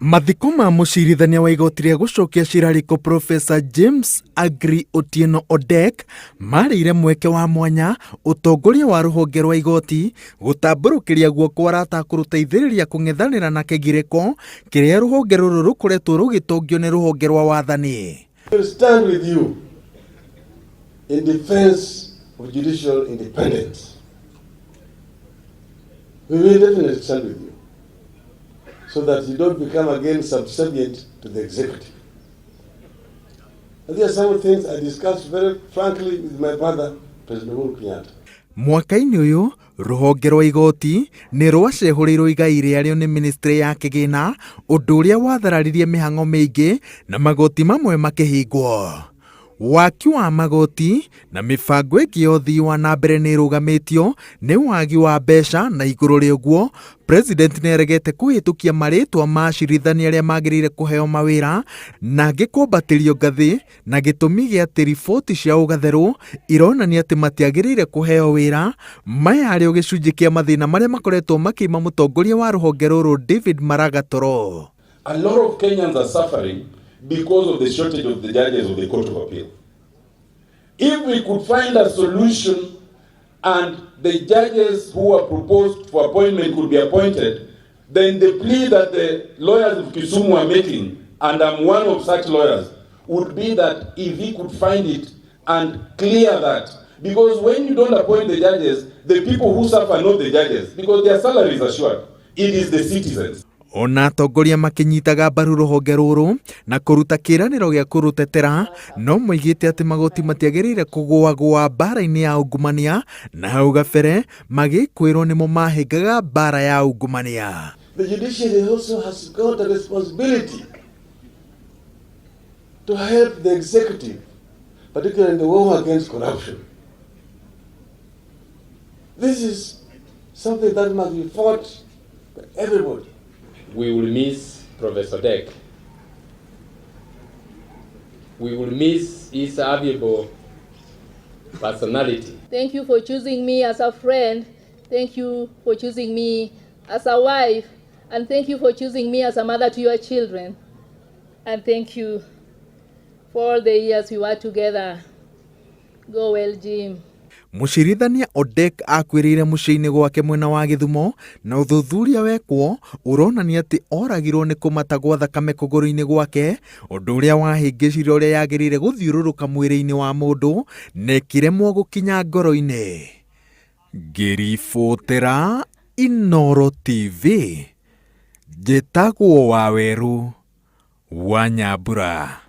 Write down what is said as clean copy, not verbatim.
Mathiko ma mũcirithania wa igoti rĩa gũcokia cira riko Professor James Aggrey Otieno Odek marĩire mweke wa mwanya ũtongoria wa rũhonge rwa igoti gũtambũrũkĩria guoko arata kũrũteithĩrĩria kũng'ethanĩra na kĩgirĩko kĩrĩa rũhonge rũrũ rũkoretwo rũgĩtongio nĩ rũhonge rwa wathani. We will stand with you in defense of judicial independence. We will definitely stand with you so that you don't become again subservient to the executive. And there are some things I discussed very frankly with my brother, President Uhuru Kenyatta. Mwaka-inĩ ũyũ, rũhonge rwa igoti nĩ rwacehũrĩirwo igai rĩarĩo nĩ ministry ya kĩgĩna, ũndũ ũrĩa wathararirie mĩhang'o mĩingĩ na magoti mamwe makĩhingwo. Waki wa magoti na mĩbango ĩngĩ ya ũthii wa na mbere nĩ ĩrũgamĩtio nĩ wagi wa mbeca na igũrũ rĩa ũguo, President nĩ aregete kũhĩtũkia marĩtwa ma acirithania arĩa magĩrĩire kũheo mawĩra na angĩ kwambatĩrio ngathĩ na gĩtũmi gĩa atĩ riboti cia ũgatherũ ironania atĩ matiagĩrĩire kũheo wĩra. Maya arĩ o gĩcunjĩ kĩa mathĩna marĩa makoretwo makĩima mũtongoria wa rũhonge rũrũ David Maraga toro. A lot of Kenyans are suffering because of the shortage of the judges of the Court of Appeal. If we could find a solution and the judges who are proposed for appointment could be appointed, then the plea that the lawyers of Kisumu are making, and I'm one of such lawyers, would be that if he could find it and clear that. Because when you don't appoint the judges, the people who suffer are not the judges, because their salary is assured. It is the citizens. Ona atongoria makĩnyitaga mbaru rũhonge rũrũ na kũruta kĩĩranĩro gĩa kũrũtetera, no moigĩte atĩ magoti matiagĩrĩire kũgũagũa mbara-inĩ ya ungumania na hau gabere magĩkwĩrwo nĩmo mahĩngaga mbara ya ungumania. The judiciary also has got a responsibility to help the executive, particularly in the war against corruption. This is something that must be fought by everybody. We will miss Professor Odek. We will miss his amiable personality. Thank you for choosing me as a friend. Thank you for choosing me as a wife. And thank you for choosing me as a mother to your children. And thank you for all the years we were together. Go well, Jim. Mũcirithania Odek akuĩrĩire mũciĩ-inĩ gwake mwena wa Gĩthumo na ũthuthuria wekwo ũronania atĩ oragirwo nĩ kũmata gwa thakame kũgũrũ-inĩ gwake, ũndũ ũrĩa wahĩngĩcire ũrĩa yagĩrĩire gũthiũrũrũka mwĩrĩ-inĩ wa mũndũ na ĩkĩremwo gũkinya ngoro-inĩ. Ngĩribotera Inooro TV, njĩtagwo Wawerũ wa Nyambura.